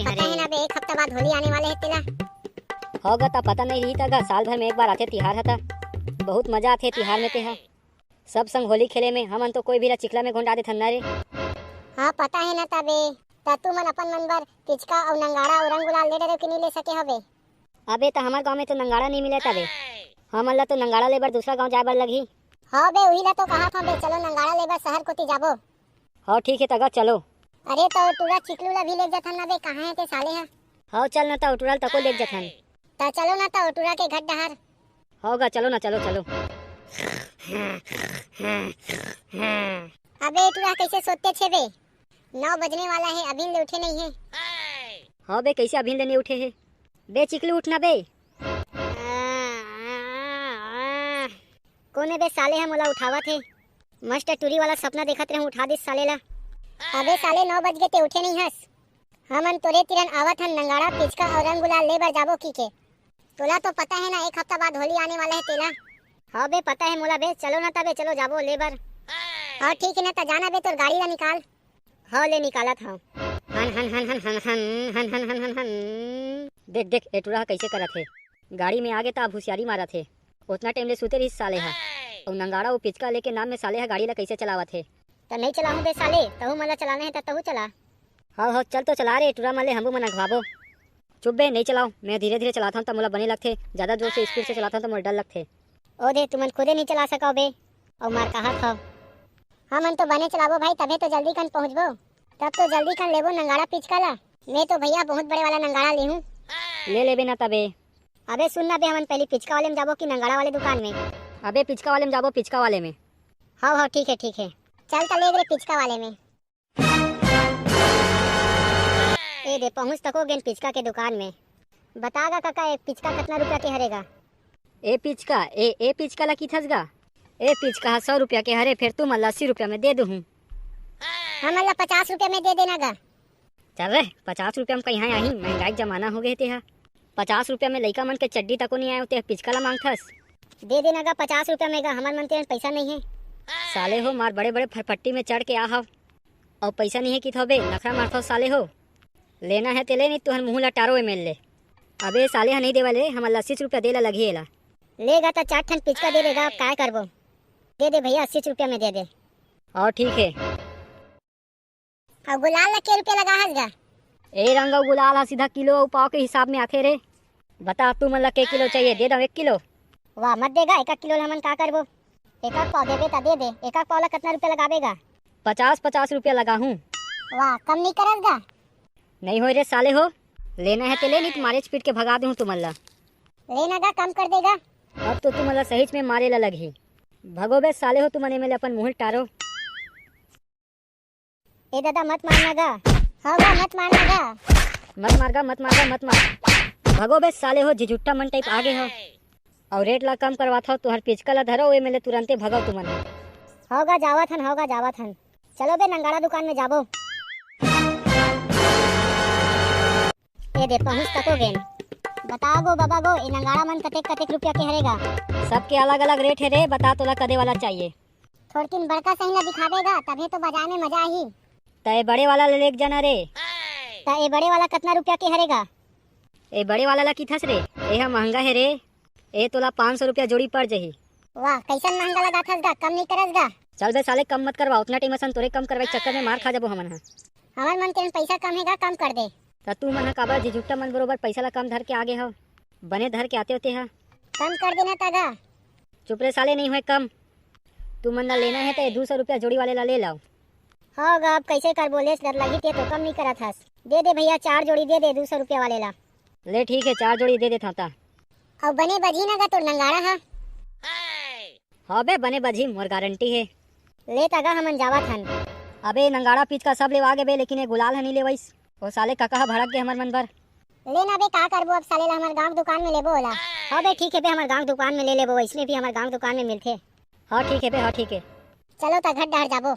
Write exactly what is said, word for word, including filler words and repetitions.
पता हे ना बे, एक हफ्ता बाद होली आने वाले हे तेला। हो गा, त पता नहीं रही त गा, साल भर में एक बार आथे तिहार ह त। बहुत मजा आथे तिहार में तेहा। सब संग होली खेले में, हमन तो कोई भी ला चिखला में घोंटा देथन ना रे। हाँ, पता हे ना तबे। त तुमन अपन मन बर पिचका अउ नंगाड़ा अउ रंग गुलाल ले डरेव कि नहीं ले सके हो बे? अबे, त हमर गांव में तो नंगाड़ा नहीं मिले तबे। हमन ला तो नंगाड़ा ले बर दूसरा गांव जाए बर लगही। हाँ बे, उही ला तो कहा था बे, चलो नंगाड़ा ले बर शहर कोती जाबो। हाँ, ठीक हे त गा, चलो। अरे, त टूरा चिकलू ला भी ले जाथन ना बे, कहाँ हे ते साले ह? हाँ, चल ना, त टूरा ल तको ले जाथन। त चलो ना, त टूरा के घर डहर। हाँ गा, चलो ना, चलो, चलो। अबे, टूरा कैसे सोते छे बे? नौ बजने वाला हे, अभी ले उठे नहीं हे। हाँ बे, कैसे अभी ले नहीं उठे हे? बे चिकलू, उठ ना बे। कोने बे साले ह मोला उठावत हे? मस्त टूरी वाला सपना देखत रहूं, उठा दिस साले ला। अबे साले, नौ बज गे, ते उठे नहीं हस। हमन तोरे तिरन आवत हन, नंगाड़ा, पिचका अउ रंग गुलाल ले बर जाबो की के। तोला तो पता हे ना, एक हफ्ता बाद होली आने वाला हे तेला। हाँ बे, पता हे मोला बे, चलो ना तबे, चलो जाबो ले बर। हाँ ठीक हे ना, त जाना बे, तोर गाड़ी ला निकाल। हाँ, ले निकालत हव। हन, हन, हन, हन। देख, देख, ए टूरा ह कइसे करत हे। गाड़ी में आगे त अब हुसियारी मारत हे। ओतना टाइम ले सुते रहिस साले ह। अउ नंगाड़ा अउ पिचका लेके नाम में साले ह गाड़ी ला कइसे चलावत हे। त नइ चलाहूं बे साले, तहू मन ला चलाना हे त तहू चला। हव, हव, चल तो चला रे, टूरा मन ले हमू मन अघवाबो। चुप बे, नइ चलाव, मैं धीरे-धीरे चलाथंव त मोला बने लगथे, जादा जोर से स्पीड से चलाथंव त मोला डर लगथे। ओ दे, तुमन खुदे नइ चला सकव बे, अउ मार कहत हव। हमन तो बने चलाबो भाई, तभे तो जल्दी कन पहुंचबो, तब तो जल्दी कन लेबो नंगाड़ा पिचका ला। मैं तो भैया बहुत बड़े वाला नंगाड़ा लेहूं। ले लेबे ना तबे। अबे सुन ना बे, हमन पहली पिचका वाले में जाबो कि नंगाड़ा वाले दुकान में? अबे पिचका वाले में जाबो, पिचका वाले में। हव, हव, ठीक हे, ठीक हे। चल त ले रे पिचका वाले में। ए दे, पहुंच तको गेन पिचका के दुकान में। बता गा कका, एक पिचका कतना रुपया के हरे गा? ए पिचका, ए, ए पिचका ला किथस गा? ए पिचका ह सौ रुपया के हरे, फेर तुमन ला अस्सी रुपया में दे दूहूं। हमन ला पचास रुपया में दे देना गा। चल रे, पचास रुपया में कहीं आही, महंगाई के जमाना हो गए तेहा। पचास रुपया में लइका मन के चड्डी तको नहीं आए, तेहा पिचका ला मांगथस। दे देना गा पचास रुपया में गा, हमर मन तेन पैसा नहीं हे। साले हो, मार बड़े-बड़े फरफट्टी में चढ़ के आ हव। अउ पैसा नहीं हे किथव बे, नखरा मारथव साले हो। लेना हे ते ले, नहीं तुहर मुंह ला टारो एमेल ले। अबे साले ह नहीं देवय ले, हमर ला अस्सी रुपया दे ला लगही एला। ले गा त चार ठन पिचका दे दे गा, अब काय करबो? दे दे भैया, अस्सी रुपया में दे दे। और ठीक हे। अउ गुलाल ला के रुपया लगा हस गा? ए रंग अउ गुलाल ह सीधा किलो अउ पाव के हिसाब में आथे रे। बता, तुमन ला के किलो चाहिए, दे दंव एक किलो। वाह, मत दे गा, एक एक किलो ला हमन का करबो? एक एक पाव देबे त दे दे। एक एक पाव ला कतना रुपया लगाबे गा? पचास, पचास रुपया लगाहूं। वाह, कम नहीं करस गा? नहीं होय रे साले हो, लेना हे ते ले, नहीं त मारेच पीट के भगा देहूं तुमन ला। लेना गा, कम कर दे गा। अब तो तुमन ला सहीच में मारे ला लगही। भगो बे साले हो, तुमन एमेल अपन मुंह टारो। ए दादा, मत मारना गा। हव गा, मत मारना गा। मत मार गा, मत मार गा, मत मार। भगो बे साले हो, झिझुट्टा मन टाइप आगे हो। अउ रेट ला कम करवाथव, तुहर पिचका ला धरो, एमेले तुरंते भगव तुमन। हव गा, जावत हन, हव गा, जावत हन। चलो बे, नंगाड़ा दुकान में जाबो। ए दे, पहुंच तको गेन। बता गो बाबा गो, ए नंगाड़ा मन कतेक कतेक रुपया के हरे गा? सबके अलग-अलग रेट हे रे, बता तोला कदे वाला चाहिए। थोड़किन बड़का सही ला दिखाबे गा, तभे तो बजार में मजा आही। त ए बड़े वाला ले लेके जाना रे। त ए बड़े वाला कतना रुपया के हरे गा? ए बड़े वाला ला किथस रे? ए ह महंगा हे रे। ए तोला पाँच सौ रुपया जोड़ी पड़ जही। वाह, कैसन महंगा लगाथस गा, कम नहीं करस गा? चल बे साले, कम मत करवा, उतना टाइम असन तोरे कम करवाई चक्कर में मार खा जाबो हमन ह। हमर मन के पैसा कम हे गा, कम कर दे। त तू मन ह काबर झिझुट्टा मन बरोबर पैसा ला कम धर के आगे हव? बने धर के आते होते ह। कम कर देना त गा। चुप रे साले, नहीं होय कम। तू मन ला लेना हे त ए दू सौ रुपया जोड़ी वाले ला ले लाव। हव गा, अब कैसे करबो, लेस डर लगही, ते तो कम नहीं करत हस। दे दे भैया, चार जोड़ी दे दे दू सौ रुपया वाले ला। ले ठीक हे, चार जोड़ी दे देथंव त। अउ बने बजही ना गा तोर नंगाड़ा ह? हव बे, बने बजही, मोर गारंटी हे। ले त गा, हमन जावत हन। अबे नंगाड़ा पिचका सब लेवा गे बे, लेकिन ए गुलाल ह नहीं लेवाइस। ओ साले कका ह भड़क गे हमर मन बर। ले ना बे, का करबो अब साले ला, हमर गांव के दुकान में लेबो ओला। हव बे, ठीक हे बे, हमर गांव के दुकान में ले लेबो, वइसने भी हमर गांव के दुकान में मिलथे। हव ठीक हे बे, हव ठीक हे। चलो त घर डहर जाबो।